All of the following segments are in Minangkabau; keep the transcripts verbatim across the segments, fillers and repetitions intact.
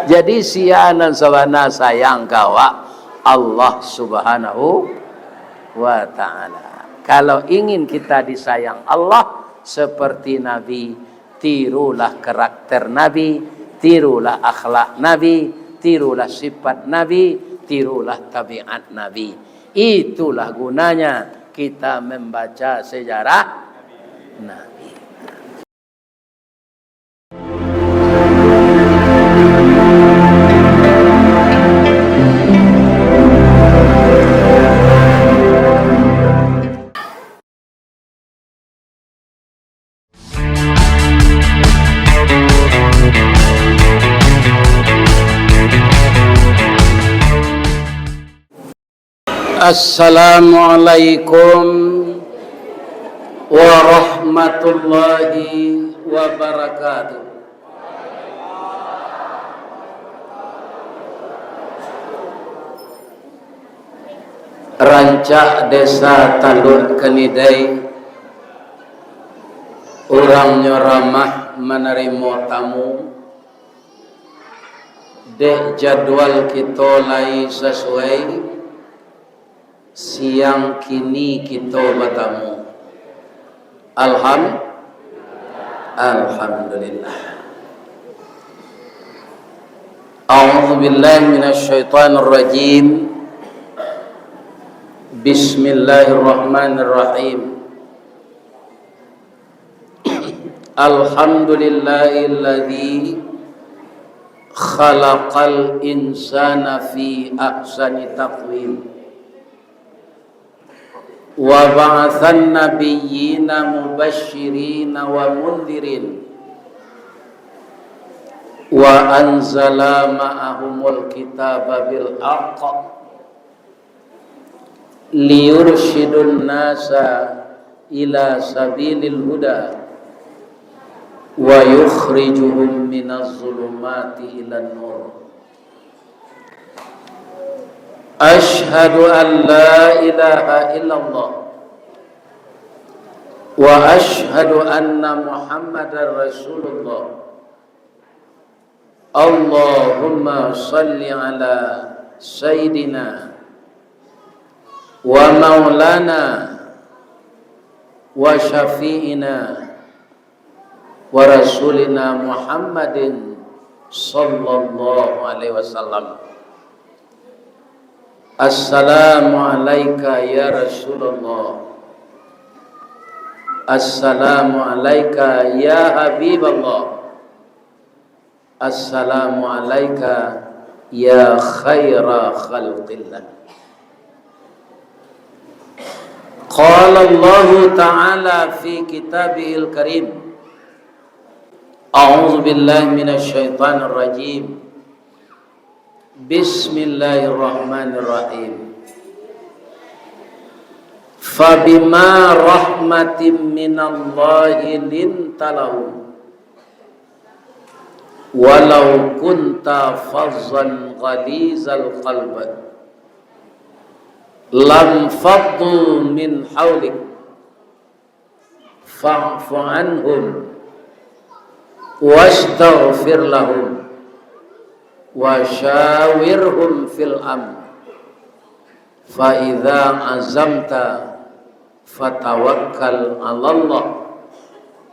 Jadi, sia nan sabana sayang ka awak? Allah Subhanahu wa Ta'ala. Kalau ingin kita disayang Allah seperti Nabi, tirulah karakter Nabi, tirulah akhlak Nabi, tirulah sifat Nabi, tirulah tabiat Nabi. Itulah gunanya kita membaca sejarah Nabi. Assalamualaikum warahmatullahi wabarakatuh. Rancak Desa Taluk Kanidai, urangnyo ramah manarimo tamu. Dek jadwal kito lai sasuai, siang kini kito batamu. Alham-, Alhamdulillah. A'udzubillahi minasyaitonirrajim. Bismillahirrahmanirrahim. Alhamdulillahilladzi khalaqal insana fi ahsani taqwim. Wa ba'atsan nabiyyina mubasysyirina wa mundzirin. Wa anzala ma'ahumul kitaba bil haqq. Liyursyidun nasa ila sabilil huda. Wa yukhrijuhum minaz zulumati ilan nur. Asyhadu an la ilaha illallah. Wa asyhadu anna Muhammadar Rasulullah. Allahumma shalli ala Sayyidina wa Maulana wa Syafi'ina wa Rasulina Muhammadin sallallahu alaihi wasallam. Assalamu alaika ya Rasulullah. Assalamu alaika ya Habiballah. Assalamu alaika ya khaira khalqillah. Qala Allahu ta'ala fi kitabihil karim. A'udzu billahi minasy syaithanir rajim. Bismillahirrahmanirrahim. Fabima rahmatim minallahi linta lahum. Walau kunta fazzan ghalizal qalb, lam faddu min haulik. Fa'fu anhum wastaghfir lahum wa syawirhum fil amr. Fa idza azamta fatawakkal 'alallah,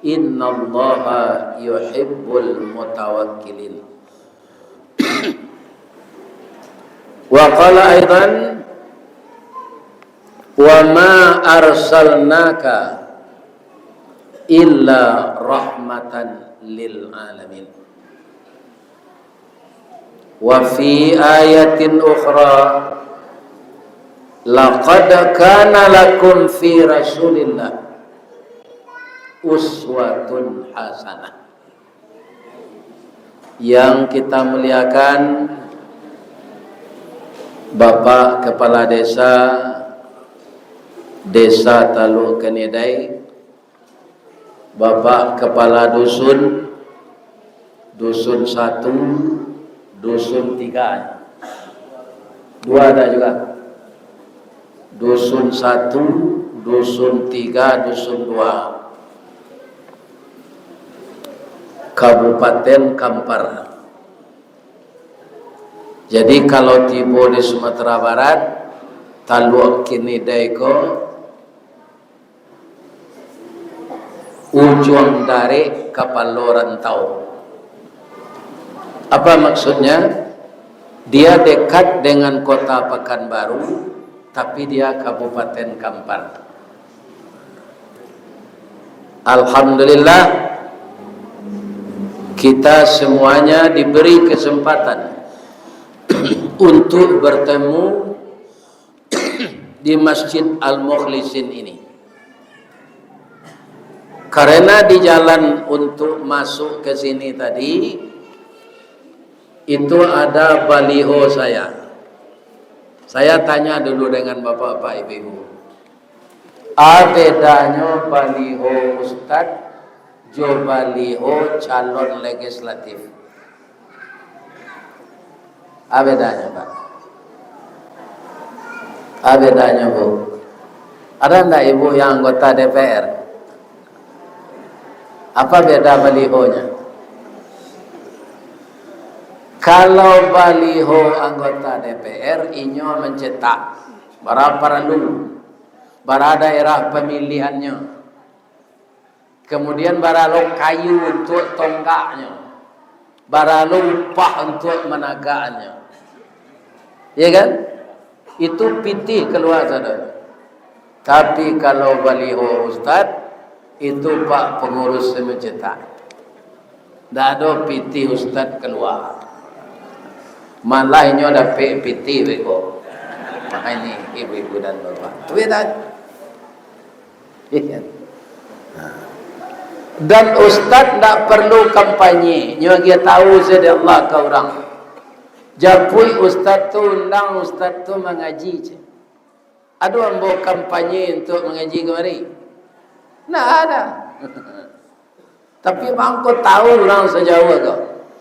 innallaha yuhibbul mutawakkilin. Wa qala aidan, wa ma arsalnaka illa rahmatan lil alamin. Wa fi ayatin ukhra, laqad kana lakum fi Rasulillah uswatun hasanah. Yang kita muliakan, Bapak Kepala Desa, Desa Taluk Kanidai, Bapak Kepala Dusun, Dusun satu, Dusun tiga. Dua ada juga. Dusun satu, Dusun tiga, Dusun dua. Kabupaten Kampar. Jadi, kalau tibo di Sumatera Barat, Taluk Kinidai ko, ujuang darek kapalo rantau. Apa maksudnya? Dia dekat dengan kota Pekanbaru, tapi dia Kabupaten Kampar. Alhamdulillah, kita semuanya diberi kesempatan untuk bertemu di Masjid Al-Mukhlisin ini. Karena di jalan untuk masuk ke sini tadi, itu ada baliho saya. Saya tanya dulu dengan bapak-bapak, ibu-ibu. A bedanyo baliho ustad jo baliho calon legislatif? A bedanyo, Pak? A bedanyo, Bu? Ada ndak ibu yang anggota D P R? Apa beda balihonya? Kalau baliho anggota D P R, inyo mencetak bara paralu, bara daerah pemilihannya. Kemudian bara lo kayu untuk tonggaknyo, bara lo upah untuk managaknyo. Ya kan? Itu pitih kalua sadonyo. Tapi kalau baliho ustad, itu pak pengurus yang mencetak. Ndak ado pitih ustad kalua. Malah inyo dapek pitih beko. Nah, ini ibu-ibu dan bapak. Beda. Iya. Dan ustad ndak perlu kampanye, nyo agiah tahu sajo dek Allah ka urang. Japuik ustad tu, undang ustad tu mangaji, cek. Ado ambo kampanye untuak mangaji kamari? Ndak ada. Tapi mangko tahu urang sajauah tu.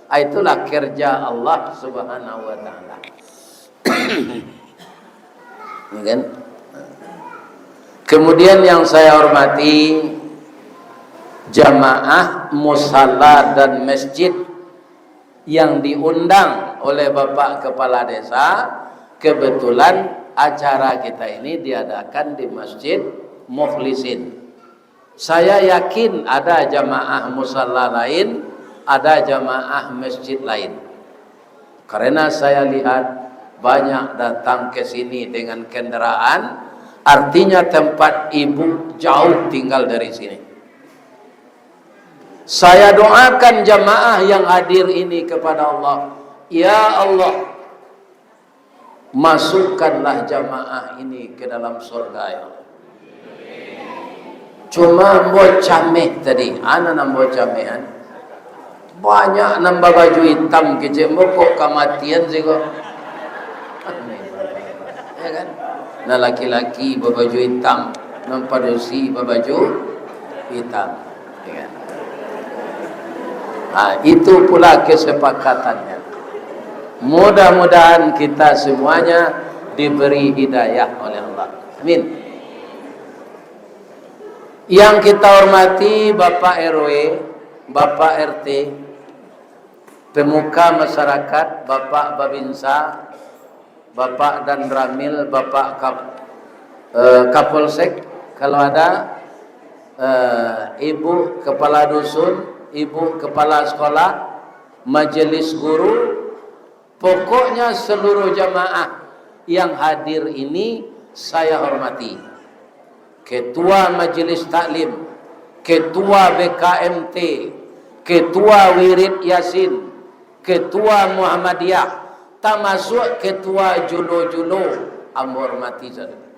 Ah, itulah kerja Allah Subhanahu wa Ta'ala. Ya kan? Kemudian yang saya hormati jamaah musala dan masjid yang diundang oleh Bapak Kepala Desa, kebetulan acara kita ini diadakan di Masjid Mukhlisin. Saya yakin ada jamaah musala lain, ada jamaah masjid lain. Karena saya lihat banyak datang ke sini dengan kendaraan, artinya tempat ibu jauh tinggal dari sini. Saya doakan jamaah yang hadir ini kepada Allah, ya Allah, masukkanlah jamaah ini ke dalam surga, ya Allah. Cuma ambo cameh tadi, ana nan ambo cameh, an. Banyak nan babaju itam kecek ambo, kok kamatian siko. Ya kan? Nah, laki-laki babaju itam, nan padusi babaju itam. Ya kan? Nah, itu pula kesepakatannya. Mudah-mudahan kita semuanya diberi hidayah oleh Allah. Amin. Yang kita hormati Bapak R W, Bapak R T, pemuka masyarakat, Bapak Babinsa, Bapak Danramil, Bapak Kap-, eh, Kapolsek, kalau ada, eh, Ibu Kepala Dusun, Ibu Kepala Sekolah, Majelis Guru, pokoknya seluruh jamaah yang hadir ini saya hormati. Ketua Majelis Taklim, Ketua B K M T, Ketua Wirid Yasin, Ketua Muhammadiyah, tamasuak Ketua Julo-Julo, ambo hormati sadonyo.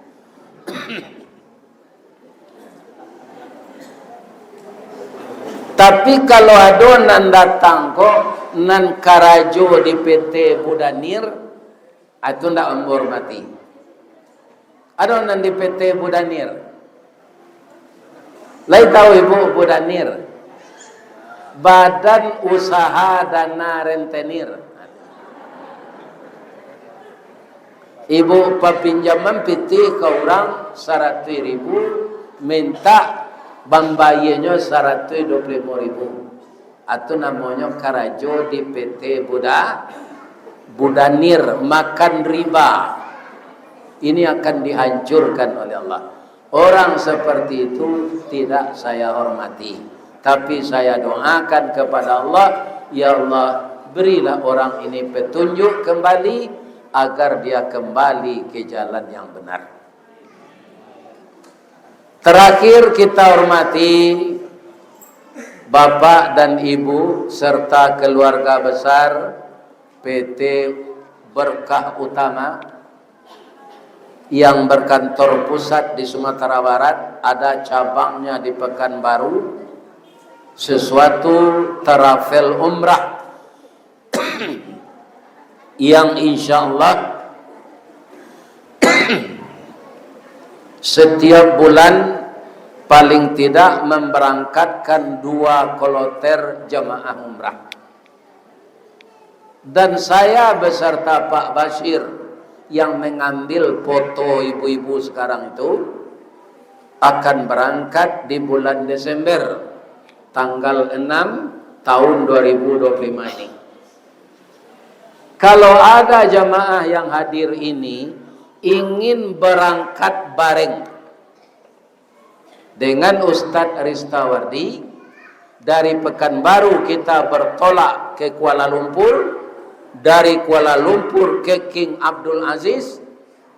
Tapi kalau ado nan datang ko, nan karajo di P T Budanir, ah, itu ndak ambo hormati. Ado nan di P T Budanir. Lai tahu ibu Budanir? Badan Usaha Dana Rentenir. Ibu papinjaman pitih ka urang saratuih ribu, mintak bambayianyo saratuih duo puluah limo ribu. Atau namonyo karajo di P T Buda-, Budanir, makan riba. Ini akan dihancurkan oleh Allah. Orang seperti itu tidak saya hormati. Tapi saya doakan kepada Allah, "Ya Allah, berilah orang ini petunjuk kembali, agar dia kembali ke jalan yang benar." Terakhir, kita hormati Bapak dan Ibu serta keluarga besar P T Berkah Utama yang berkantor pusat di Sumatera Barat, ada cabangnya di Pekanbaru, Sesuatu Travel Umrah, yang insya Allah setiap bulan paling tidak memberangkatkan dua kloter jamaah umrah. Dan saya beserta Pak Bashir yang mengambil foto ibu-ibu sekarang itu akan berangkat di bulan Desember, tanggal enam tahun dua ribu dua puluh lima ini. Kalau ada jamaah yang hadir ini ingin berangkat bareng dengan Ustadz Ristawardi, dari Pekanbaru kita bertolak ke Kuala Lumpur, dari Kuala Lumpur ke King Abdul Aziz,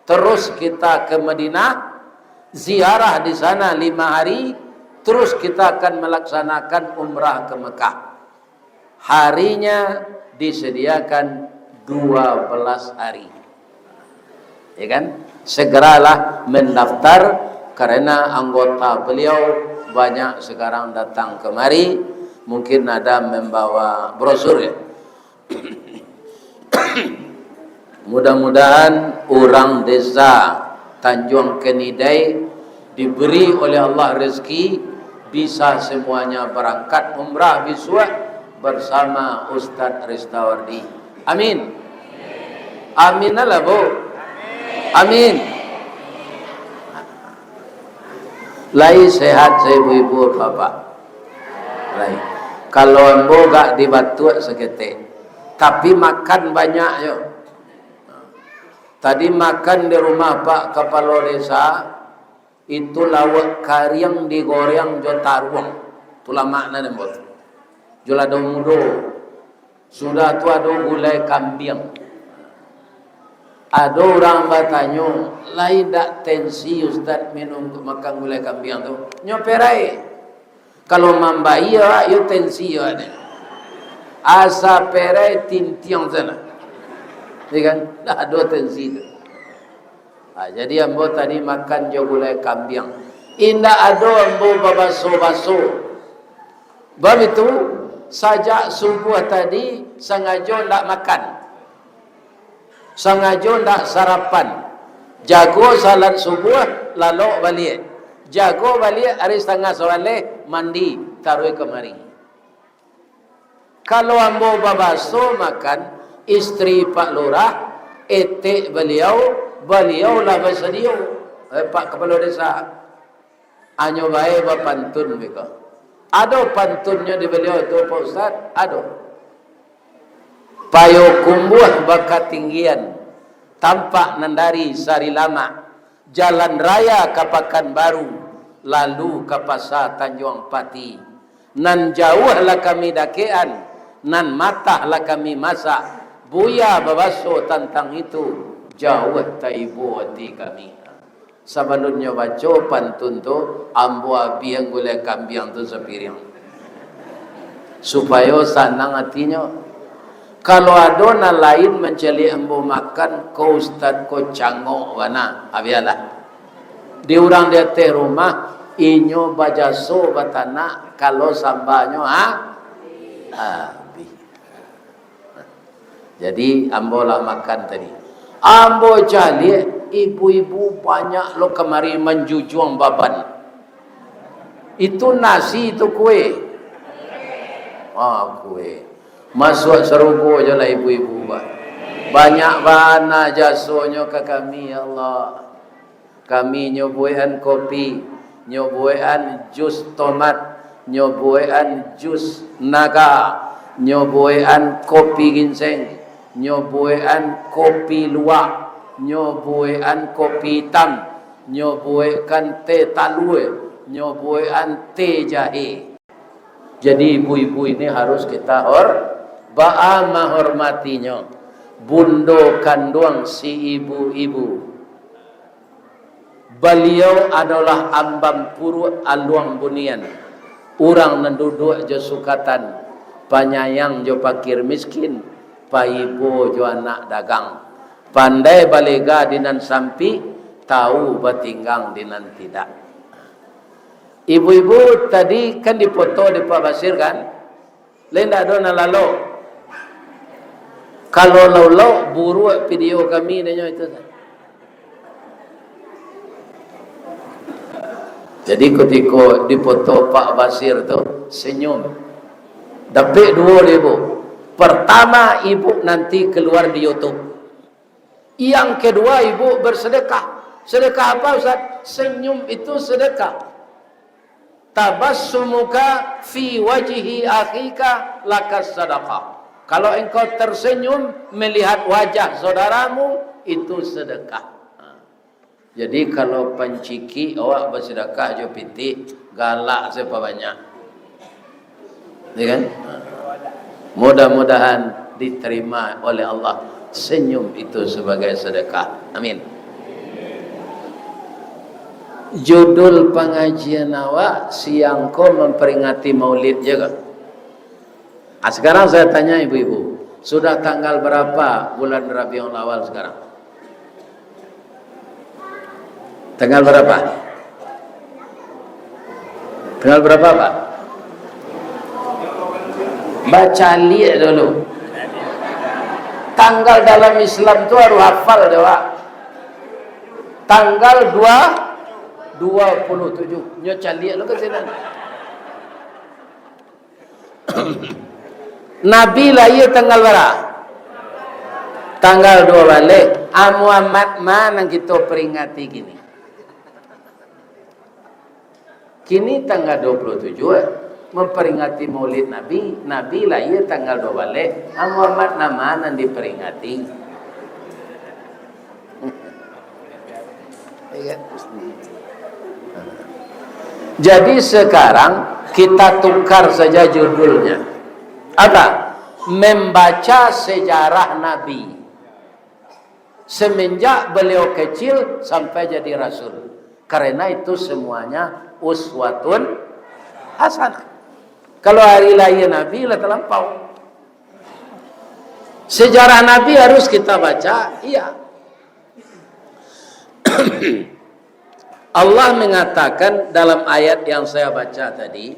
terus kita ke Madinah, ziarah di sana lima hari, terus kita akan melaksanakan umrah ke Mekah. Harinya disediakan dua belas hari. Ya kan? Segeralah mendaftar, karena anggota beliau banyak sekarang datang kemari, mungkin ada membawa brosur, ya. Mudah-mudahan urang desa Tanjuang Kenidai diberi oleh Allah rezeki, bisa semuanya berangkat umrah bisuak bersama Ustadz Ristawardi. Amin. Amin lah, Bu. Amin. Lai sehat sa ibu-ibu, bapak? Lai. Kalau ambo gak dibatuak saketek, tapi makan banyak yo. Tadi makan di rumah Pak Kapalo Desa, itu lauak kariang digoreng jo taruang. Itulah makna ambo tu. Jo lado mudo. Sudah tu ado gulai kambiang. Ado urang batanyo, "Lai dak tensi Ustaz minum, makan gulai kambiang tu?" Nyo perai. Kalau mambayia, yo tensi yo ado. Asa perai tintiang salah. Ya kan? Dak ado tensi tu. Ha, jadi ambo tadi makan jo gulai kambiang. Indak ado ambo babaso-baso. Bab itu, sajak subuah tadi sangajo ndak makan. Sangajo ndak sarapan. Jago salat subuah, lalok baliak. Jago baliak ari satangah sabaleh, mandi, taruih kamari. Kalau ambo babaso makan, istri Pak Lurah, etek baliau, baliau lah basadio, eh, Pak Kapalo Desa. Anyo bae bapantun beko. Ado pantunnyo di baliau tu, Pak Ustaz? Ado. Payokumbuah bakatinggian, tampak nan dari Sarilamak, jalan raya ka Pakanbaru, lalu ka Pasa Tanjuang Pati. Nan jauah lah kami dakekan, nan matah lah kami masak. Buya babaso tantang itu, jauah taibo ati kami. Sabalunnyo baco pantun tu, ambo abihan gulai kambiang tu sapiriang. Supayo sanang atinyo. Kalau ado nan lain mancaliak ambo makan, ko ustad ko cangok bana, abialah. Di urang di ateh rumah, inyo bajaso batanak, kalau sambanyo, ha? Abih. Jadi, ambo lah makan tadi. Ambo caliak, ibu-ibu banyak lo kamari manjujuang baban. Itu nasi, itu kue. Ah, kue. Masuak sarugo jo lah ibu-ibu, bah. Banyak bana jasonyo ka kami, ya Allah. Kami nyo buekan kopi, nyo buekan jus tomat, nyo buekan jus naga, nyo buekan kopi ginseng, nyo buekan kopi luwak, nyo buekan kopi itam, nyo buekan teh talua, nyo buekan teh jahe. Jadi, ibu-ibu ini harus kita hor-, baa mahormatinyo, bundo kanduang si ibu-ibu. Baliau adolah ambam puruak aluang bunian, urang nan duduak jo sukatan, panyayang jo pakir miskin, paibo jo anak dagang, pandai balega di nan sampik, tau batinggang di nan tidak. Ibu-ibu tadi kan dipoto dek Pak Basir, kan? Lai ndak ado nan lalok. Kalau lalok, buruak video kami, denyo itu. Jadi, kutiko dipoto Pak Basir tu, senyum. Dapek duo dek ibu. Pertama, ibu nanti keluar di YouTube. Yang kedua, ibu bersedekah. Sedekah apa, Ustaz? Senyum itu sedekah. "Tabassumuka fi wajhi akhika lakas sadaqah." Kalau engkau tersenyum melihat wajah saudaramu, itu sedekah. Jadi, kalau pancikik awak basidakah jo pitih, galak se pabanyak. Ya kan? Mudah-mudahan diterima oleh Allah senyum itu sebagai sedekah. Amin. Judul pangajian awak siang ko memperingati Maulid je kan? Ah, sekarang saya tanya ibu-ibu, sudah tanggal berapa bulan Rabiul Awal sekarang? Tanggal berapa? Tanggal berapa, Pak? Bacaliak dulu. Tanggal dalam Islam tu harus hafal, coba. Tanggal dua, dua puluh tujuh. Nyo caliak lu ka sinan. Nabi lahia tanggal bara? Tanggal dua baleh. Ah, Muhammad ma nan kito peringati kini? Kini tanggal dua puluh tujuh, memperingati Maulid Nabi. Nabi lahia tanggal dua baleh. Ah, Muhammad nan ma nan diperingati? Iya kan? Jadi, sekarang kita tukar saja judulnya. Apa? Membaca sejarah Nabi. Semenjak beliau kecil sampai jadi rasul. Karena itu semuanya uswatun hasanah. Kalau hari lahir Nabi lah terlampau. Sejarah Nabi harus kita baca, iya. Allah mengatakan dalam ayat yang saya baca tadi,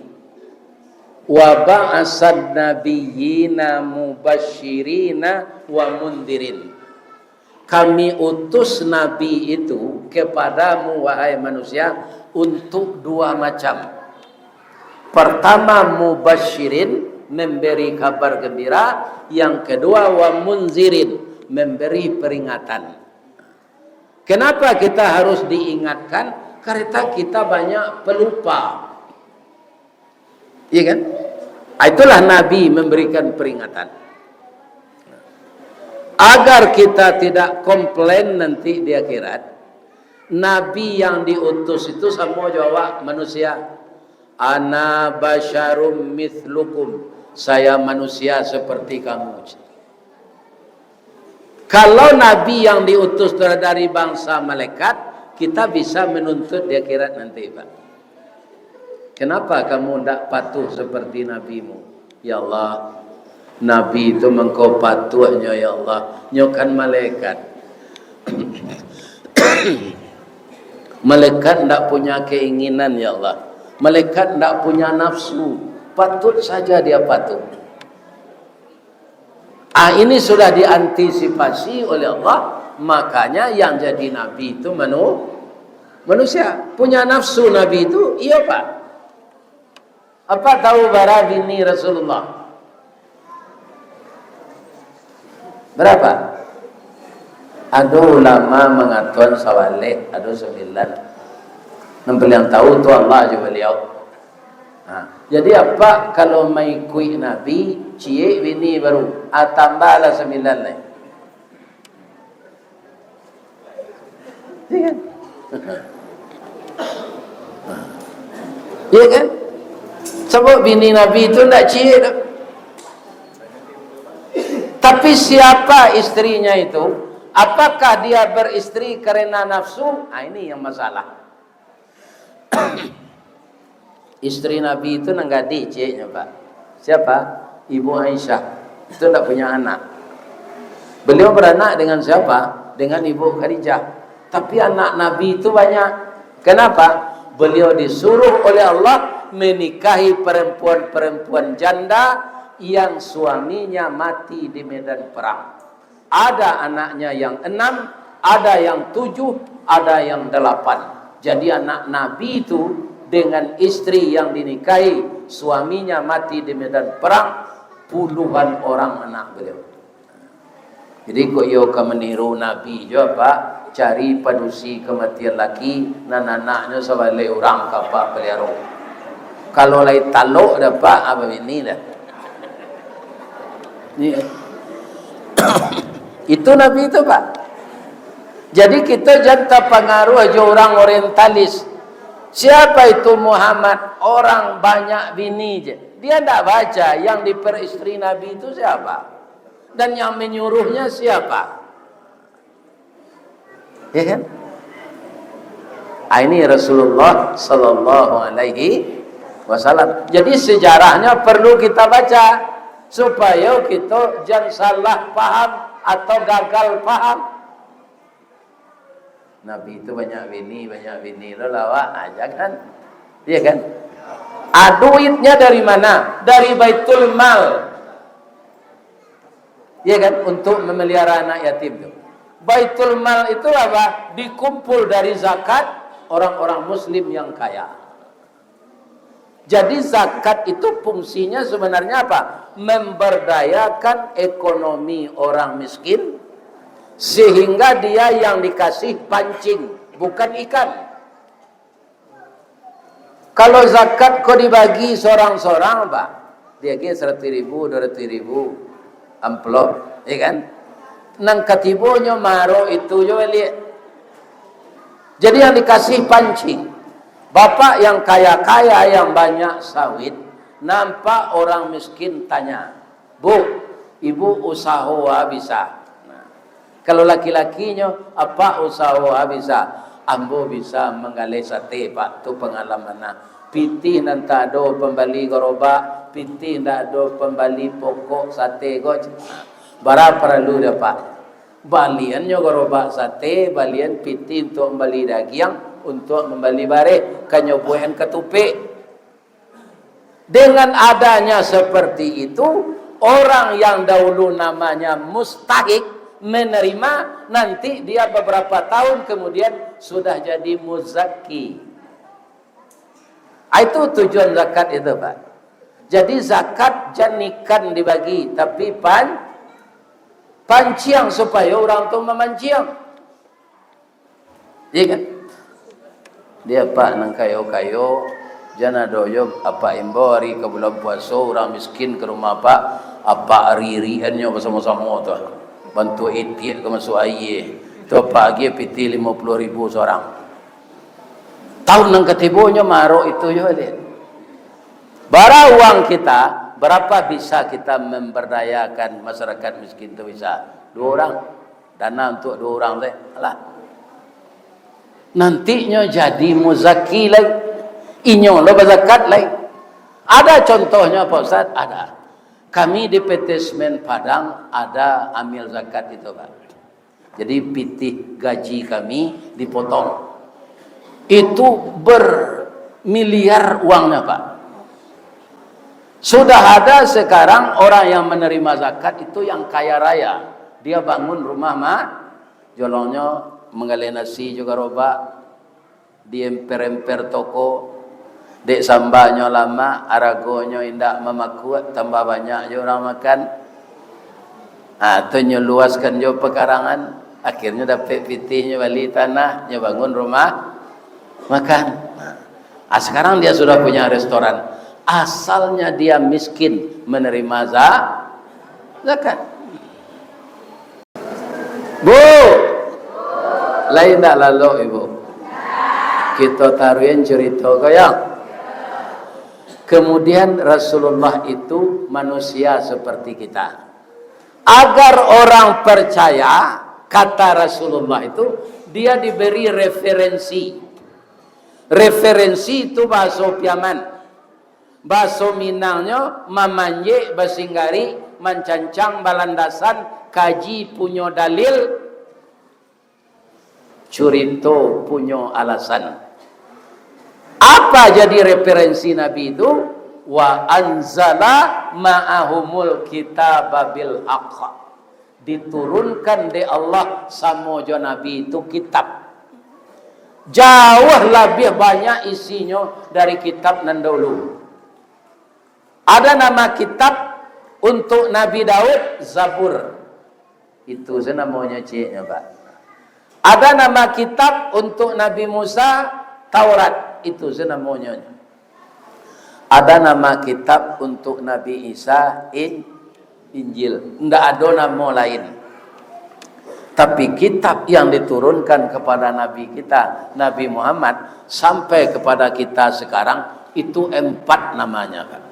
"Wa ba'asan nabiyyina mubasyirina wa mundirin." Kami utus nabi itu kepadamu, wahai manusia, untuk dua macam. Pertama, mubasyirin, memberi kabar gembira. Yang kedua, wa munzirin, memberi peringatan. Kenapa kita harus diingatkan? Karena kita banyak pelupa. Iya kan? Ah, itulah Nabi memberikan peringatan. Agar kita tidak komplain nanti di akhirat, Nabi yang diutus itu samo jo awak manusia. "Ana basyarum mithlukum." Saya manusia seperti kamu. Kalau Nabi yang diutus tu dari bangsa malaikat, kita bisa menuntut di akhirat nanti, Pak. Kenapa kamu ndak patuh seperti nabimu? Ya Allah, Nabi tu mangko patuhnyo, ya Allah. Nyo kan malaikat. Malaikat ndak punya keinginan, ya Allah. Malaikat ndak punya nafsu. Patut saja dia patuh. Ah, ini sudah diantisipasi oleh Allah, makanya yang jadi nabi itu manu-, manusia. Punya nafsu nabi itu, iyo, Pak. Apa tahu bara bini Rasulullah? Berapa? Ado ulama mangatoan sabaleh, ado sambilan. Nan paliang tahu tu Allah jo baliau. Ha. Jadi, apak kalau maikuik Nabi, ciek bini baru, ah, tambahlah sambilan lai. Iya kan? Iya kan? Sabab bini Nabi tu ndak ciek tu. Tapi siapa istrinya itu? Apakah dia beristri karena nafsu? Ah, ini yang masalah. Istri Nabi itu nan gadih cieknyo, Pak. Siapa? Ibu Aisyah. Itu ndak punya anak. Beliau beranak dengan siapa? Dengan Ibu Khadijah. Tapi anak Nabi itu banyak. Kenapa? Beliau disuruh oleh Allah menikahi perempuan-perempuan janda yang suaminya mati di medan perang. Ada anaknya yang enam, ada yang tujuh, ada yang delapan. Jadi, anak Nabi itu dengan istri yang dinikahi, suaminya mati di medan perang, puluhan orang anak beliau. Jadi, kok iyo ka maniru Nabi jo, Pak? Cari padusi kamatian laki, nan anaknyo sabaleh urang ka Apak paliaro. Kalau lai talok dah, Pak, apo bini dah. Iya. Itu Nabi itu, Pak. Jadi, kita jan tapangaruh jo urang orientalis. Siapa itu Muhammad? Orang banyak bini je. Dia ndak baca yang diperistri Nabi itu siapa? Dan yang menyuruhnya siapa? Ya kan? Ah, ini Rasulullah sallallahu alaihi wasallam. Jadi, sejarahnya perlu kita baca supaya kita jan salah paham atau gagal paham. Nabi itu banyak bini, banyak bini lo lawak aja kan? Iya kan? Ah, duitnya dari mana? Dari Baitul Mal. Iya kan? Untuk memelihara anak yatim tu. Baitul Mal itu apa? Dikumpul dari zakat orang-orang muslim yang kaya. Jadi, zakat itu fungsinya sebenarnya apa? Memberdayakan ekonomi orang miskin, sehingga dia yang dikasih pancing, bukan ikan. Kalau zakat ko dibagi sorang-sorang, Pak, diagiah saratus ribu, dua ratus ribu, amplop, ya kan? Nan katibonyo marok itu jo baliak. Jadi, yang dikasih pancing. Bapak yang kaya-kaya, yang banyak sawit, nampak orang miskin, tanya, "Bu, ibu usaho a bisa?" Nah, kalau laki-lakinyo, "Apak usaho a bisa?" "Ambo bisa manggaleh sate, Pak, tu pangalaman nah. Pitih nan tak ado pambali garobak, pitih ndak ado pambali pokok sate ko." "Bara paralu dah, Pak?" "Baliannyo garobak sate, balian pitih untuak mambali dagiang, untuak mambali bareh, ka nyo buekan katupek." Dengan adanya seperti itu, orang yang dahulu namanya mustahik menerima, nanti dia beberapa tahun kemudian sudah jadi muzaki. Ah, itu tujuan zakat itu, Pak. Jadi, zakat jan ikan dibagi, tapi pan-, panciang, supaya urang tu mamanciang. Iya kan? Dia, Pak, nan kayo-kayo, jan ado jo Apak imbau ari ka bulan puaso, urang miskin ka rumah Apak, Apak ari-ariannyo basamo-samo tu. Bantuak itiak ka masuak aia. Tu Apak agiah pitih limo puluah ribu sorang. Tahun nan katibonyo marok itu jo, deh. Bara uang kita, berapa bisa kita memberdayakan masyarakat miskin tu bisa? Dua orang. Dana untuk dua orang teh. Alah. Nantinyo jadi muzaki lai. Inyo lo bazakat lai. Ada contohnya, Pak Ustaz? Ada. Kami di P T Semen Padang ada amil zakat itu, Pak. Jadi, pitih gaji kami dipotong. Itu bermiliar uangnya, Pak. Sudah ada sekarang orang yang menerima zakat itu yang kaya raya. Dia bangun rumah ma-, jolongnyo manggaleh nasi jo garobak, diemper-emper toko, dek sambanyo lamak, aragonyo indak mamakuak, tambah banyak jo urang makan. Ah, tu nyo luaskan jo pakarangan, akhirnyo dapek pitih, nyo bali tanah, nyo bangun rumah makan. Ah, sekarang dia sudah punya restoran. Asalnya dia miskin menerima za-, zakat. Bu, lain ndak lalok, Ibu? Kita taruihan cerita ko, ya. Kemudian Rasulullah itu manusia seperti kita. Agar orang percaya, kata Rasulullah itu, dia diberi referensi. Referensi itu bahaso Piaman. Bahaso Minangnyo mamanjek, basinggari, mancancang, balandasan, kaji, punyo dalil, curito, punyo alasan. Apa jadi referensi Nabi itu? "Wa anzala ma'ahumul kitaba bil haqq." Diturunkan dek Allah samo jo Nabi itu kitab. Jauah labiah banyak isinyo dari kitab nan dahulu. Ada nama kitab untuk Nabi Daud, Zabur. Itu se namonyo cieknyo, Pak. Ada nama kitab untuk Nabi Musa, Taurat. Itu se namonyo. Ada nama kitab untuk Nabi Isa, In-, Injil. Ndak ado namo lain. Tapi kitab yang diturunkan kepada Nabi kita, Nabi Muhammad, sampai kepada kita sekarang, itu empat namanya, Pak.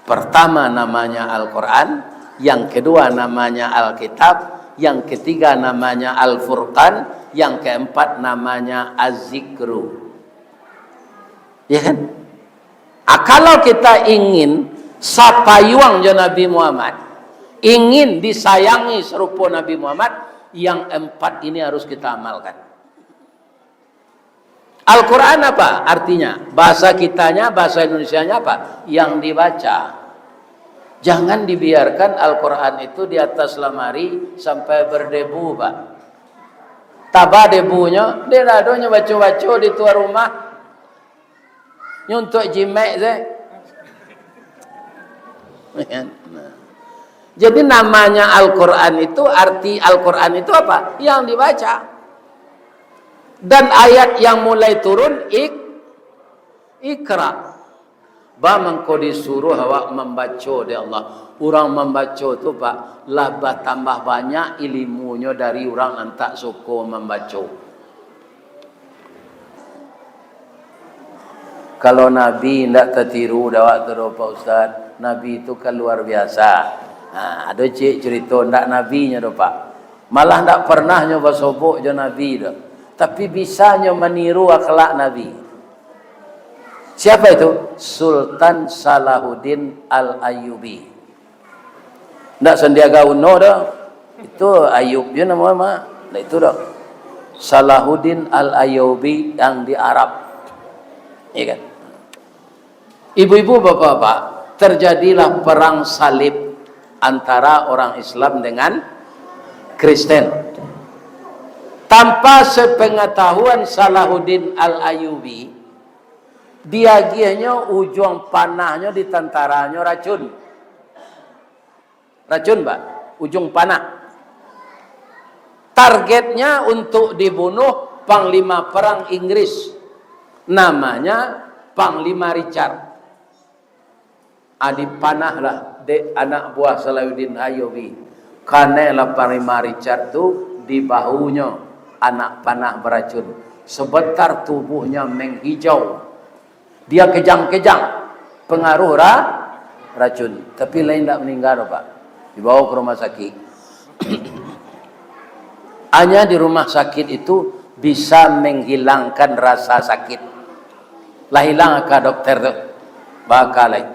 Pertama namanya Al-Quran, yang kedua namanya Alkitab, yang ketiga namanya Al-Furqan, yang keempat namanya Az-Zikru. Ya kan? Ah, kalau kita ingin sapayuang jo Nabi Muhammad, ingin disayangi serupo Nabi Muhammad, yang empat ini harus kita amalkan. Al-Quran apa artinya? Bahasa kitanya, bahasa Indonesianya apa? Yang dibaca. Jangan dibiarkan Al-Quran itu di atas lamari sampai berdebu, Pak. Taba debunyo, dia dak ado nyo baco-baco di tuan rumah. Nyo untuak jimek se. Nah. Jadi namanya Al-Quran itu, arti Al-Quran itu apa? Yang dibaca. Dan ayat yang mulai turun, ik-, Iqra. Ba mangko disuruh awak mambaco dek Allah. Urang mambaco tu, Pak, lah batambah banyak ilimunyo dari urang nan tak suko mambaco. Kalau Nabi ndak tatiru dek awak tu doh, Pak Ustaz. Nabi tu kan luar biasa. Ha, ado ciek cerito ndak Nabinyo doh, Pak. Malah ndak pernah nyo basobok jo Nabi doh. Tapi bisa nyo maniru akhlak Nabi. Siapa itu? Sultan Salahuddin Al-Ayyubi. Ndak Sandiaga Uno doh. Itu Ayub je namo mah. Ndak itu doh. Salahuddin Al-Ayyubi yang di Arab. Iya kan? Ibu-ibu, bapak-bapak, terjadilah perang salib antara orang Islam dengan Kristen. Tanpa sepengetahuan Salahuddin Al-Ayyubi, diagiahnyo ujuang panahnyo di tantaranyo racun. Racun, Pak, ujuang panah. Targetnya untuk dibunuh Panglima Perang Inggris, namanya Panglima Richard. Ah, dipanahlah dek anak buah Salahuddin Ayyubi. Kanailah Panglima Richard tu di bahunyo anak panah baracun. Sebentar tubuhnya menghijau. Dia kejang-kejang pengaruh ra-, racun. Tapi lain ndak meninggal doh, Pak. Dibawa ke rumah sakit. Hanya di rumah sakit itu bisa menghilangkan rasa sakit. Lah hilang aka dokter tu. Baka lai.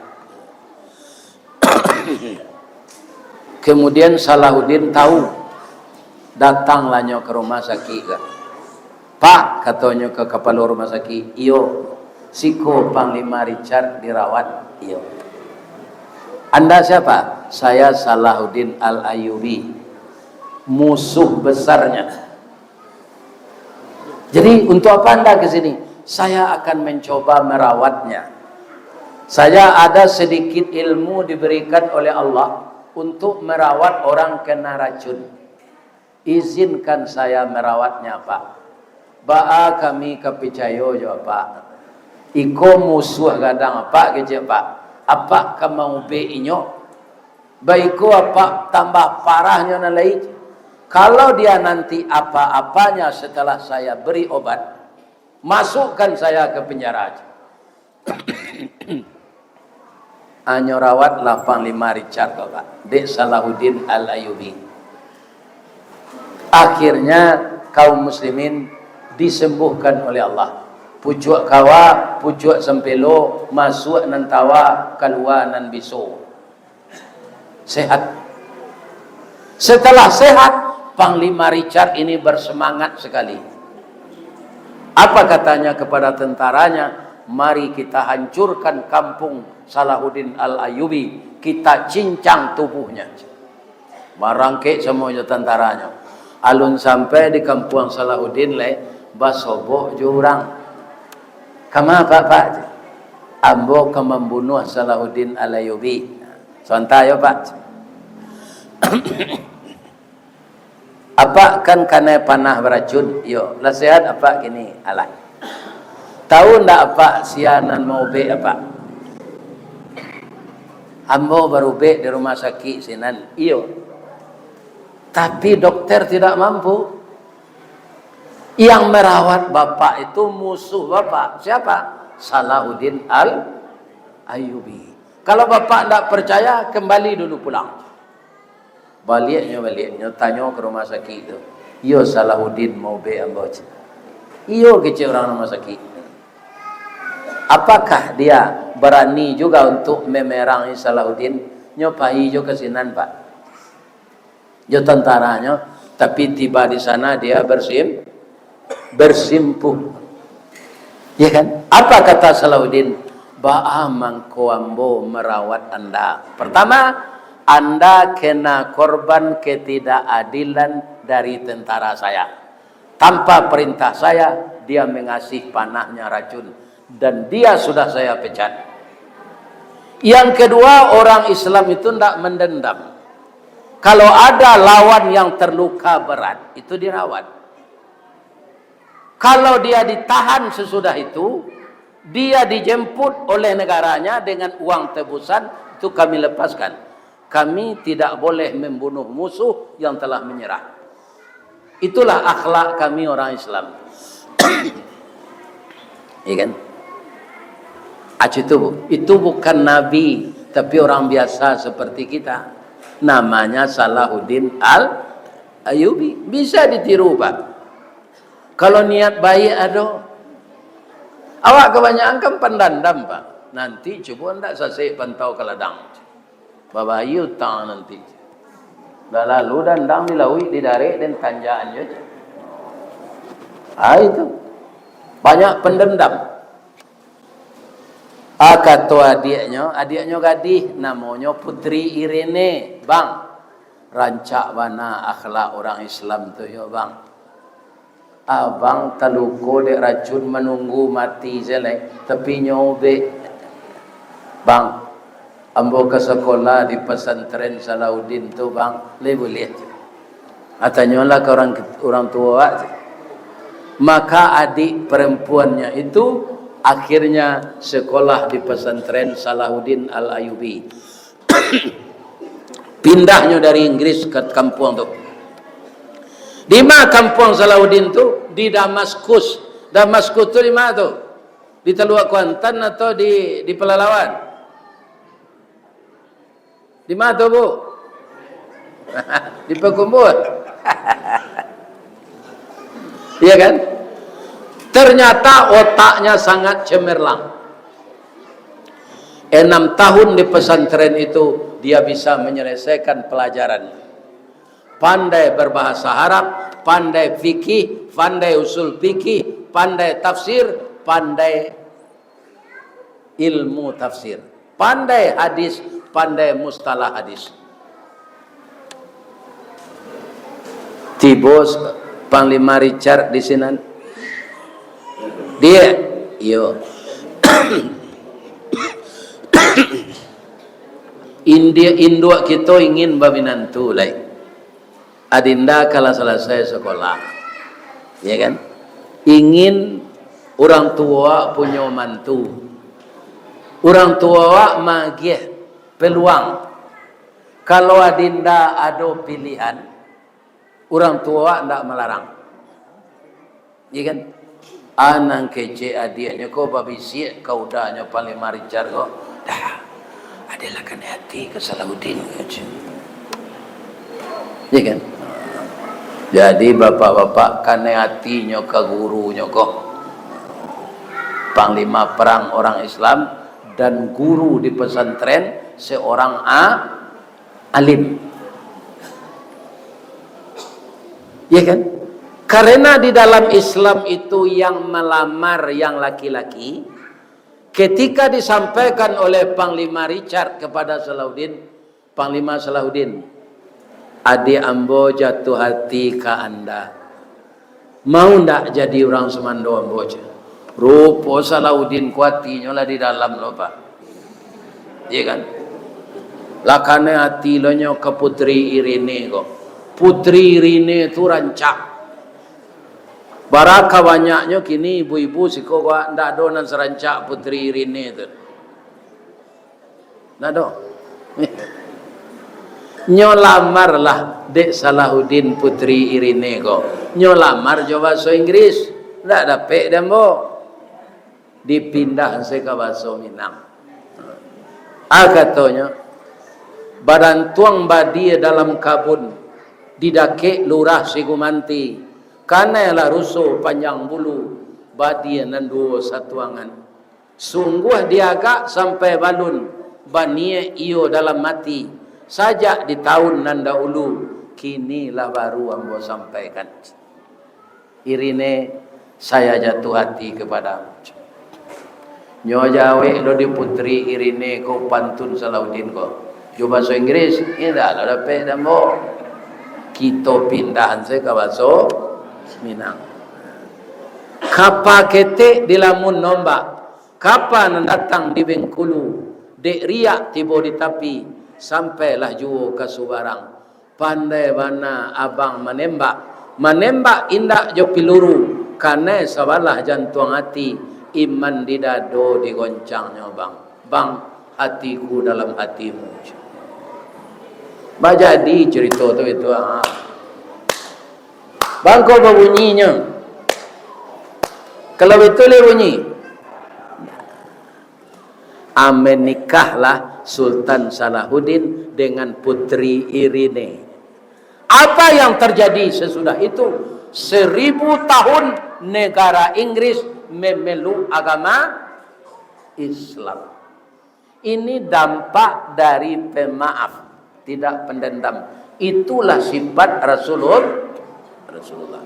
Kemudian Salahuddin tahu, datanglah nyo ke rumah sakit ka. "Pak," katonyo ka kapalo rumah sakit, "Iyo, siko Panglima Richard dirawat." "Iyo." "Anda siapa?" "Saya Salahuddin Al-Ayyubi, musuh besarnya." "Jadi, untuk apa Anda ke sini?" "Saya akan mencoba merawatnya. Saya ada sedikit ilmu diberikan oleh Allah untuk merawat orang kena racun. Izinkan saya merawatnya, Pak." "Baa kami ka picayo jo Apak?" Iko musuah gadang apak, kecek apak. Apak ka maubek inyo. Baiko apak tambah parahnyo nan lai. Kalau dia nanti apa-apanya setelah saya beri obat, masukkan saya ke penjara. Anyo rawatlah Panglima Richard ko, Pak, dek Salahuddin Al-Ayubi. Akhirnya kaum muslimin disembuhkan oleh Allah. Pucuak kawa, pucuak sampelo, masuak nan tawa, kalua nan biso. Sehat. Setelah sehat, Panglima Richard ini bersemangat sekali. Apa katanya kepada tentaranya? "Mari kita hancurkan kampung Salahuddin Al-Ayubi, kita cincang tubuhnya." Barangkek samo jo tantaranyo. Alun sampai di kampuang Salahuddin lai, basobok jo urang. "Kama apak, Pak?" "Ambo ka mambunuah Salahuddin Al-Ayubi." "Sonta yo, Pak." "Apak kan kanai panah baracun?" "Iyo." "Lah sehat apak kini?" "Alah." "Tahu ndak apak sia nan maubek apak?" "Ambo barubek di rumah sakik sinan." "Iyo." "Tapi dokter tidak mampu." "Yang merawat bapak itu musuh bapak." "Siapa?" "Salahuddin Al-Ayubi." "Kalau bapak ndak percaya, kembali dulu pulang." Baliaknyo, baliaknyo, tanyo ka rumah sakik tu. "Iyo, Salahuddin maubek ambo," cek. "Iyo," kecek urang rumah sakik. "Apakah dia barani juga untuk memerangi Salahuddin?" "Nyo pai jo ka sinan, Pak, jo tantaranyo, tapi tiba di sana dia bersim-, bersimpuh." Ya kan? Apa kata Salahuddin? "Baa mangko ambo merawat anda? Pertama, anda kena korban ketidakadilan dari tentara saya. Tanpa perintah saya, dia mengasih panahnya racun. Dan dia sudah saya pecat." Yang kedua, orang Islam itu ndak mendendam. Kalau ada lawan yang terluka berat, itu dirawat. Kalau dia ditahan sesudah itu, dia dijemput oleh negaranya dengan uang tebusan, itu kami lepaskan. Kami tidak boleh membunuh musuh yang telah menyerah. Itulah akhlak kami orang Islam. Ya kan? Acu itu, Bu. Itu bukan nabi, tapi orang biasa seperti kita. Namanya Salahuddin Al-Ayubi. Bisa ditiru, Pak. Kalau niat baik ado. Awak kebanyakan kan pandandam, Pak. Nanti cubo ndak sasek pantau ka ladang. Babayi utang nanti. Lah lalu dandang di lauik, di darek, den tanjakan jo. Ah, itu. Banyak pendendam. Ah, kato adiaknyo, adiaknyo gadih, namonyo Putri Irene. "Bang, rancak bana akhlak urang Islam tu yo, Bang. Abang taluko dek racun, manunggu mati se lai, tapi nyo ubek. Bang, ambo ka sakolah di pasantren Salahuddin tu, Bang, lai buliah?" Ah, tanyolah ka urang, urang tuo awak tu. Maka adik perempuannya itu akhirnya sekolah di pesantren Salahuddin Al-Ayubi. Pindahnyo dari Inggris ka kampuang tu. Di ma kampuang Salahuddin tu? Di Damaskus. Damaskus tu di ma tu? Di Teluk Kuantan atau di, di Pelalawan? Di ma tu, Bu? Di Pakumbuah. Iya kan? Ternyata otaknya sangat cemerlang. Enam tahun di pesantren itu, dia bisa menyelesaikan pelajaran. Pandai berbahasa Arab, pandai fikih, pandai usul fikih, pandai tafsir, pandai ilmu tafsir, pandai hadis, pandai mustalah hadis. Tibo Panglima Richard di sinan. Dia, iyo. India, induak kito ingin baminantu lai. Adinda kalah salasai sakolah, ya kan? Ingin Urang tuo awak punyo mantu. Urang tuo awak magiah peluang. Kalau adinda ado pilihan, urang tuo awak ndak malarang. Iya kan? Ah, nan kecek adiaknyo ko babisiak ka udanyo Panglima Richard ko. Dah, adilah kanai ati ka Salahuddin, kecek. Iya kan? Jadi, bapak-bapak kanai atinyo ka gurunyo ko. Panglima perang orang Islam dan guru di pesantren seorang a-, alim. Ya kan? Karena di dalam Islam itu yang melamar yang laki-laki, ketika disampaikan oleh Panglima Richard kepada Salahuddin, "Panglima Salahuddin, adik ambo jatuh hati ka anda. Mau ndak jadi urang sumando ambo?" cek. Rupo Salahuddin ko atinyo lah di dalam lo, Pak. Iya kan? Lah kanai ati lo nyo ka Putri Irene ko. Putri Irene tu rancak. Bara ka banyaknyo kini ibu-ibu siko ko, ndak ado nan sarancak Putri Irene tu. Ndak ado. Nyo lamar lah dek Salahuddin Putri Irene ko. Nyo lamar jo bahaso Inggris. Ndak dapek dek ambo. Dipindah se ka bahaso Minang. Ah, katonyo, badantuang badia dalam kabun, di dakek lurah si Gumanti, kanai lah ruso panjang bulu, badia nan duo satuangan. Sungguah diagak sampai balun, baniaik iyo dalam ati, sajak di taun nan dahulu, kini lah baru ambo sampaikan. Irine, saya jatuh hati kepadamu. Nyo jawek lo di Putri Irine ko pantun Salahuddin ko. Jo bahaso Inggris, indak lo dapek dek ambo. Kito pindahan se ka bahaso Minang. Kapa ketek dilamun ombak, kapa nan datang di Bengkulu, dek riak tibo di tapi, sampailah juo ka subarang. Pandai bana abang manembak. Manembak indak jo piluru, kanai sabalah jantuang ati, iman di dado digoncangnyo, Bang. Bang, atiku dalam atimu. Bajadi carito tu itu, ha. Bangko babunyinyo. Kalau itu leh bunyi. Amenikahlah Sultan Salahuddin dengan Putri Irene. Apa yang terjadi sesudah itu? Seribu tahun negara Inggris memeluk agama Islam. Ini dampak dari pemaaf, tidak pendendam. Itulah sifat Rasulul-, Rasulullah.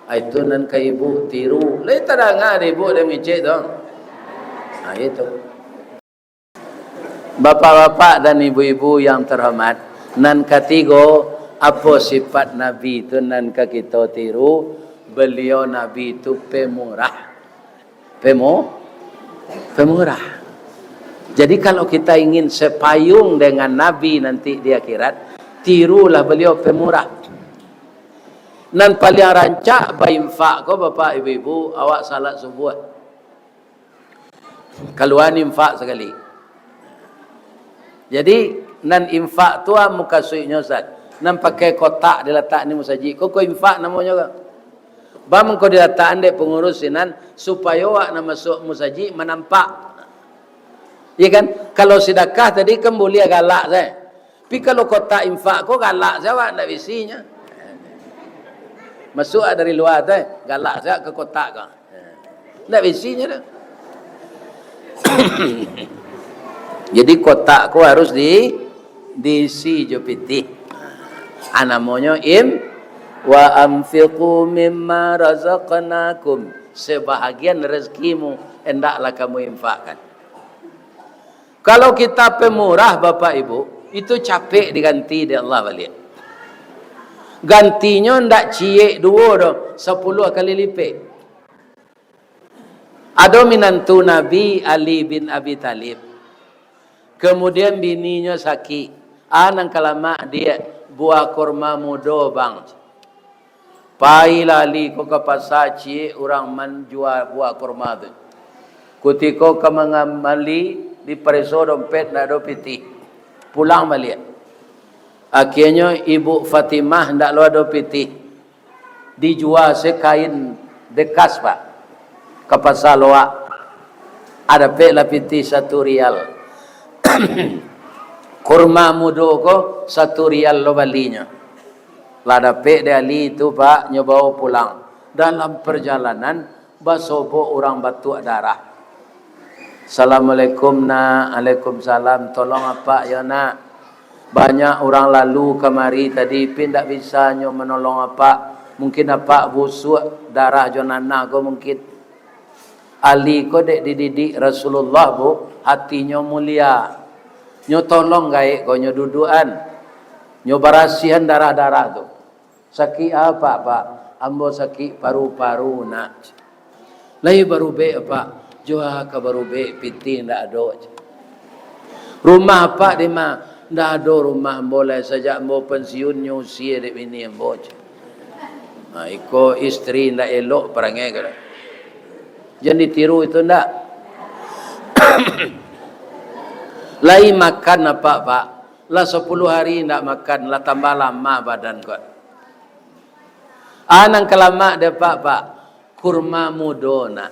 Ah, itu nan ka ibu tiru. Lai tadanga dek ibu dek mangecek tu. Ah, itu. Bapak-bapak dan ibu-ibu yang terhormat, nan katigo, apo sifat Nabi tu nan ka kito tiru? Beliau Nabi tu pemurah. Pemu-, pemurah. Jadi, kalau kita ingin sepayung dengan Nabi nanti di akhirat, tirulah beliau pemurah. Nan paliang rancak bainfak ko, bapak ibu-ibu, awak salat subuah. Kalua infak sakali. Jadi, nan infak tu a mukasuiknyo, Ustaz. Nan pakai kotak dilatak di musajik ko, ko infak namonyo ko. Baa mangko dilatakan dek pangurus sinan, supayo awak nan masuak musajik manampak. Iya kan? Kalau sidakah tadi kan buliah galak sae. Tapi kalau kotak infak ko galak sae awak, ndak bisi nyo. Masuak dari lua tu, eh, galak sae ka kotak ko. Ndak bisi nyo tu. Jadi kotak ko harus di, diisi jo pitih. Ah, namonyo im-, "Wa anfiqu mimma razaqnakum." Sebahagian rezekimu hendaklah kamu infakkan. Kalau kita pemurah, Bapak Ibu, itu capek diganti dek Allah baliak. Gantinyo ndak ciek duo doh, sapuluah kali lipek. Ado minantu Nabi, Ali bin Abi Thalib. Kemudian bininyo sakik. Ah, nan ka lamak diak, buah kurma mudo, Bang. Pailah Ali ko ka pasa, ciek urang manjua buah kurma tu. Kutiko ka mangambali, dipareso dompet, ndak ado pitih. Pulang baliak. Akhianyo Ibu Fatimah ndak lo ado pitih. Dijua se kain bekas, Pak, ka pasa Loak. Dapeklah pitih satu rial. Kurma mudo ko satu rial lo balinyo. Lah dapek dek Ali tu, Pak, nyo bawo pulang. Dalam parjalanan, basobok urang batuak darah. "Assalamualaikum, Nak." "Waalaikumsalam." "Tolong apak yo, Nak. Banyak urang lalu kamari tadi, pi ndak bisa nyo manolong apak. Mungkin apak busuak darah jo nanah ko mungkin." Ali ko dek dididik Rasulullah, Bu, hatinyo mulia. Nyo tolong gaek ko, nyo duduakan. Nyo barasiahan darah-darah tu. "Sakik apak, Pak?" "Ambo sakik paru-paru, Nak." "Lai barubek, Pak?" "Jua ka barubek, pitih ndak ado." "Rumah apak di ma?" "Ndak ado rumah ambo lai, sajak ambo pensiun nyo usia dek bini ambo." Ha, iko isteri ndak elok parangai ko. Jan ditiru itu ndak. "Lai makan apak, Pak?" "Lah sapuluah hari ndak makan, lah tambah lamah badan ko." "Ah, nan ka lamak dek apak, Pak?" "Kurma mudo, Nak."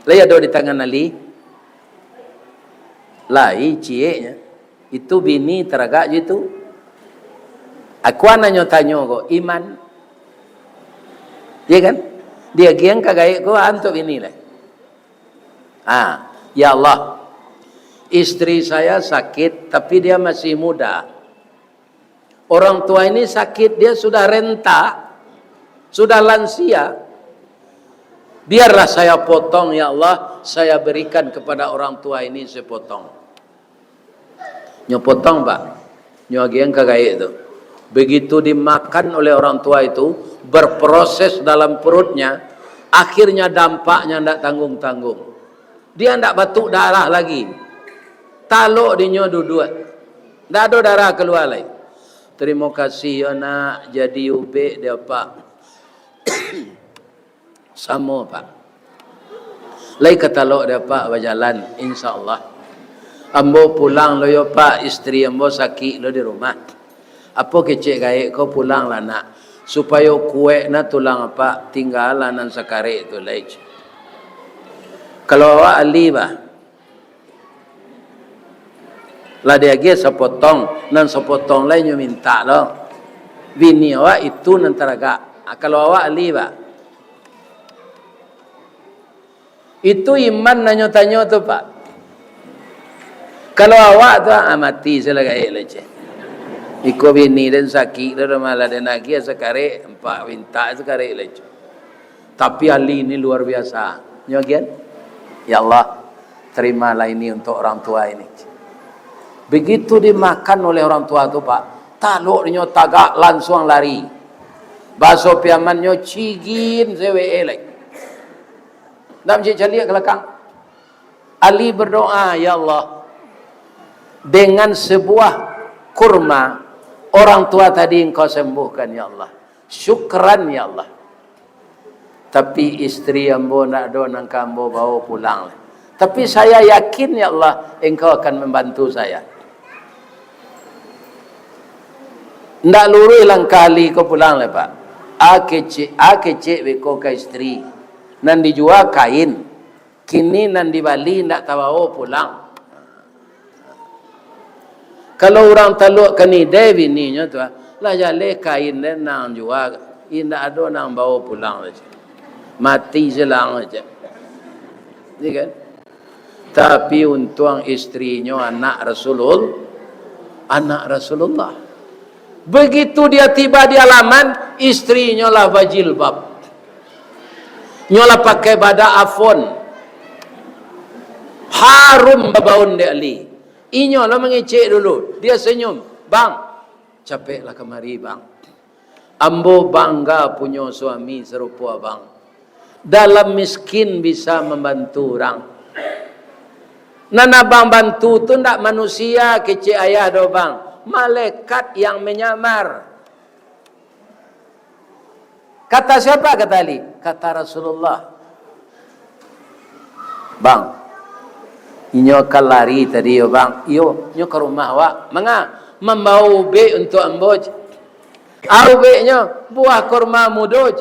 "Lai ado di tangan Ali?" "Lai, cieknyo. Itu bini taragak jo itu." Aku nanyo tanyo ko, iman. Iya kan? Diagiahan ka gaek ko, antuk bini lai. Ah, "Ya Allah, istri saya sakit, tapi dia masih muda. Orang tua ini sakit, dia sudah renta, sudah lansia. Biarlah saya potong, ya Allah, saya berikan kepada orang tua ini sepotong." Nyo potong, Pak. Nyo agiahan ka gaek tu. Begitu dimakan oleh orang tua itu, berproses dalam perutnya, akhirnya dampaknya ndak tanggung-tanggung. Dia ndak batuk darah lagi. Talok dinyo duduak. Ndak ado darah kalua lai. "Tarimo kasih yo, Nak, jadi ubek dek apak." "Samo, Pak. Lai ka talok dek apak bajalan, insya Allah." "Ambo pulang lo yo, Pak, isteri ambo sakik lo di rumah." "Apo kecek gaek ko, pulanglah, Nak. Supayo kuek na tulang apak, tinggalah nan sakarek tu lai." "Kalau awak ahli, bah, lah diagiah sapotong, nan sapotong lai nyo mintak lo. Bini awak itu nan taragak. Ah, kalau awak ahli, bah." Itu iman nan nyo tanyo tu, Pak. Kalau awak tu, ah, mati se lah gaek lah, ceh. Iko bini den sakik tu, malah den agiah sakarek, apak mintak sakarek lah, ceh. Tapi ahli ni luar biasa. Nyo agiahan, "Ya Allah, terimalah ini untuk orang tua ini." Begitu dimakan oleh orang tua tu, Pak, talok dinyo tagak, lansuang lari. Baso Piamannyo, cigin sewek lai. Ndak mancaliak ka balakang. Ali berdoa, "Ya Allah, dengan sebuah kurma, orang tua tadi Engkau sembuhkan, ya Allah. Syukran, ya Allah. Tapi isteri ambo ndak ado nan ka ambo bawo pulang. Tapi saya yakin, ya Allah, Engkau akan membantu saya." Ndak luruih langkah Ali ko pulang lai, Pak. A kecek, a kecek beko ka isteri. Nan dijua kain, kini nan dibali ndak tabawo pulang. Kalau urang talok kanidai bininyo tu, lah jaleh kain den nan jua, indak ado nan bawo pulang lai. Mati silang aja. Iya kan? Tapi untuang istrinyo anak Rasulul-, anak Rasulullah. Begitu dia tiba di halaman, istrinyo lah bajilbab. Nyo lah pakai badak afon. Harum babaun dek Ali. Inyo lah mangecek dulu. Dia senyum. "Bang, capeklah kamari, Bang. Ambo bangga punyo suami sarupo abang. Dalam miskin bisa mambantu urang. Nan abang bantu tu ndak manusia kecek ayah doh, Bang. Malaikat yang menyamar." Kata siapa? Kata Ali. Kata Rasulullah, "Bang, inyo ka lari tadi yo, Bang." "Iyo, inyo ka rumah awak." "Manga?" "Mambawa ubek untuak ambo." "Apo ubeknyo?" "Buah kurma mudo."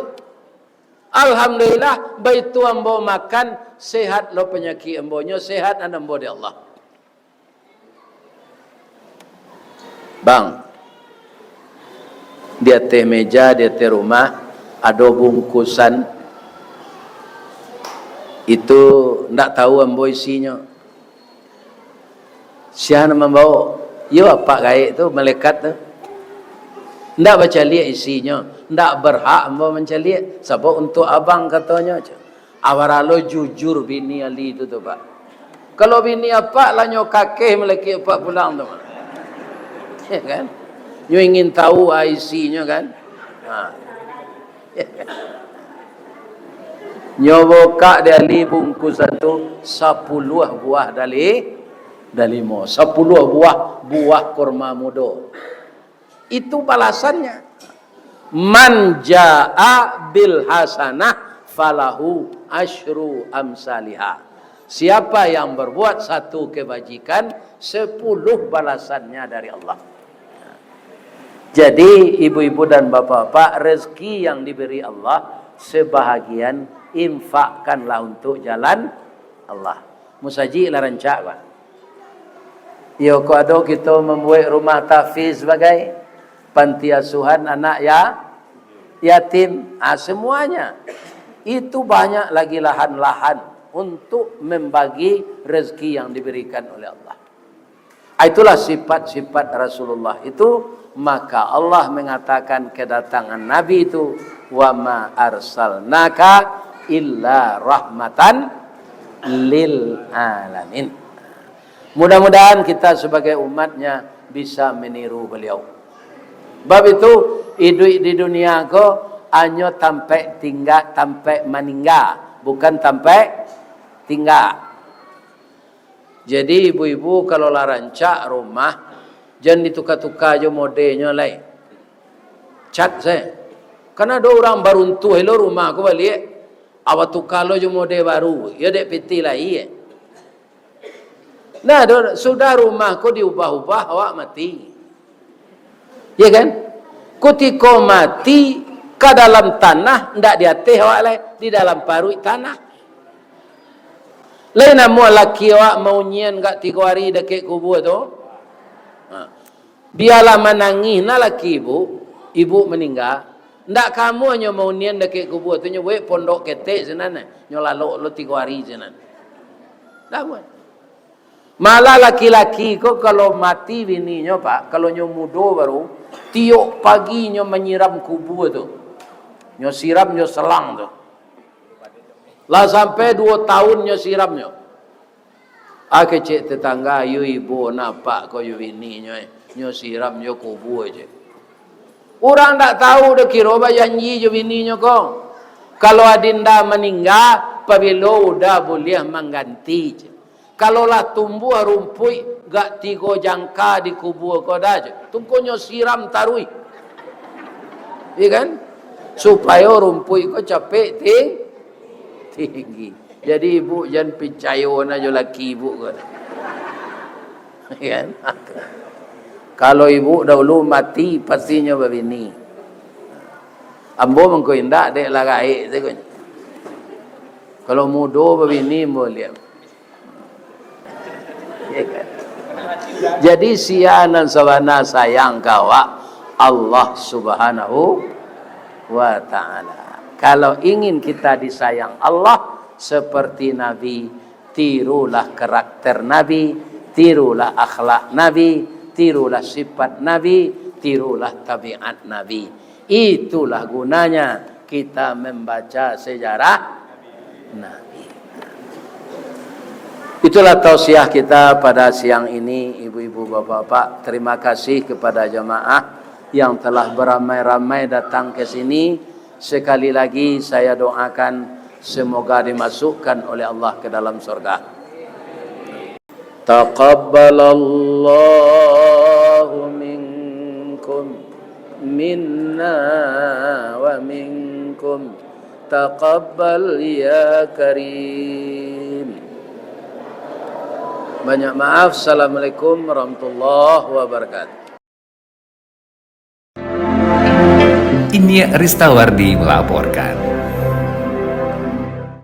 "Alhamdulillah, baitu ambo makan, sehat lo panyakik ambo." "Nyo sehat an ambo dek Allah." "Bang, di ateh meja, di ateh rumah, ado bungkusan. Itu ndak tahu ambo isinyo. Sia nan mambawo?" "Iyo, apak gaek tu, malaikat tu." "Ndak bacaliak isinyo?" "Ndak berhak ambo mancaliak, sabab untuak abang," katonyo. Awara lo jujur bini Ali tu, tu, Pak. Kalau bini apak lah nyo kakeh malakik apak pulang tu, Pak. Ya kan? Nyo ingin tahu, ah, isinyo kan? Ha. Nyo bukak dek Ali bungkusan tu, sapuluah buah dali-, dalimo. Sapuluah buah, buah kurma mudo. Itu balasannyo. "Man jaa bil hasanah falahu asyru amsaliha." Siapa yang berbuat satu kebajikan, sepuluh balasannya dari Allah. Jadi, ibu-ibu dan bapak-bapak, rezeki yang diberi Allah, sebahagian infakkanlah untuk jalan Allah. Musajik lah rancak, Pak. Iyo, kok ado kito mambuek rumah tahfiz bagai panti asuhan anak ya-, yatim, ah, semuanya. Itu banyak lagi lahan-lahan untuk membagi rezeki yang diberikan oleh Allah. Ah, itulah sifat-sifat Rasulullah itu, maka Allah mengatakan kedatangan Nabi itu, "Wa ma arsalnaka illa rahmatan lil alamin." Mudah-mudahan kita sebagai umatnya bisa meniru beliau. Bab itu, iduik di dunia ko hanyo tampek tingga, tampek maningga, bukan tampek tingga. Jadi, ibu-ibu, kalau lah rancak rumah, jan dituka-tuka jo modenyo lai. Cat sae. Kan ado urang baruntuah lo rumah ko baliak, awak tuka lo jo mode baru, yo dek piti lai, eh. Nah, do, sudah rumah ko diubah-ubah, awak mati. Ya kan? Kutiko mati, ka dalam tanah, ndak di ateh awak lai, di dalam paruik tanah. Lai namuah laki awak maunyian gak tigo ari dakek kubua tu? Ha. Bialah manangih nah laki ibu, ibu maningga. Ndak ka amuah nyo maunyian dakek kubua tu, nyo buek pondok ketek sinan, nyo lalok lo tigo ari sinan. Ndak amuah. Malah laki-laki ko kalau mati bininyo, Pak, kalau nyo mudo baru, tiok pagi nyo manyiram kubua tu. Nyo siram, nyo selang tu. Lah sampai duo taun nyo siramnyo. Ah, kecek tetangga, "Yo ibo napak ko jo bininyo, eh. Nyo siram jo kubua je." Urang ndak tahu, dak kiro bajanji jo bininyo ko. Kalau adinda maningga, pabilo uda buliah mangganti je. Kalau lah tumbuah rumpuik gak tigo jangka di kubua ko dah je, tu ko nyo siram taruih. Iya kan? Supayo rumpuik ko capek ting-, tinggi. Jadi, ibu jan picayo na jo laki ibu ko. Kan? Kalau ibu dahulu mati, pastinyo babini. Ambo mangko indak, dek lah gaek sajo. Kalau mudo babini, ambo liek. Jadi, sia nan sabana sayang ka awak? Allah Subhanahu wa Ta'ala. Kalau ingin kita disayang Allah seperti Nabi, tirulah karakter Nabi, tirulah akhlak Nabi, tirulah sifat Nabi, tirulah tabiat Nabi. Itulah gunanya kita membaca sejarah Nabi. Itulah tausiah kita pada siang ini, ibu-ibu, bapak-bapak. Terima kasih kepada jamaah yang telah beramai-ramai datang ke sini. Sekali lagi saya doakan semoga dimasukkan oleh Allah ke dalam surga. Taqabbalallahu minkum. minna wa minkum taqabbal ya karim. Banyak maaf. Assalamualaikum warahmatullahi wabarakatuh. Inyiak Ristawardi melaporkan.